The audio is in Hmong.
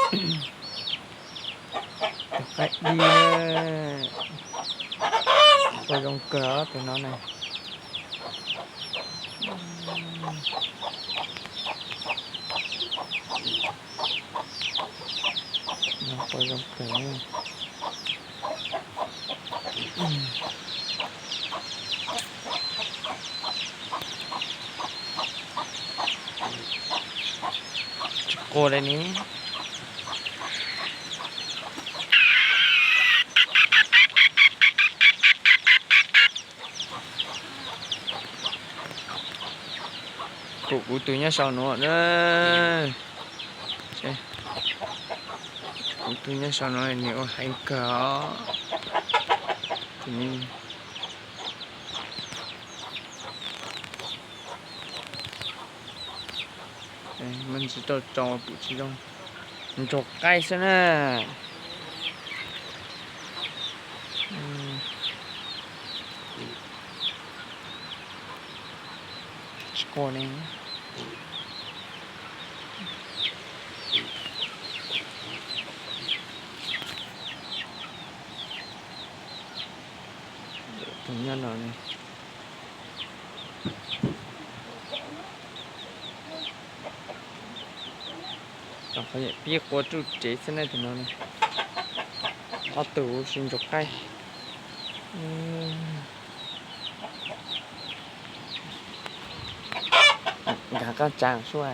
Tus qaib dib, quaj zoo kawg os tus no na. No quaj zoo kawg. Tsis quaj li ne. Kuv, kuv tus nyob saum no na. Kuv tus nyob saum no nws ua heev kawg os. Tus no muab ntxiv rau tso pum tsis zoo. Ntsuag qaib xwb na. Tsis quaj ne. Tus nyob no ne. Qhov pib quaj ruj rev xwb ne tus no ne. Ob tug sis ntsuag qaib. Nkag qab tsa sua.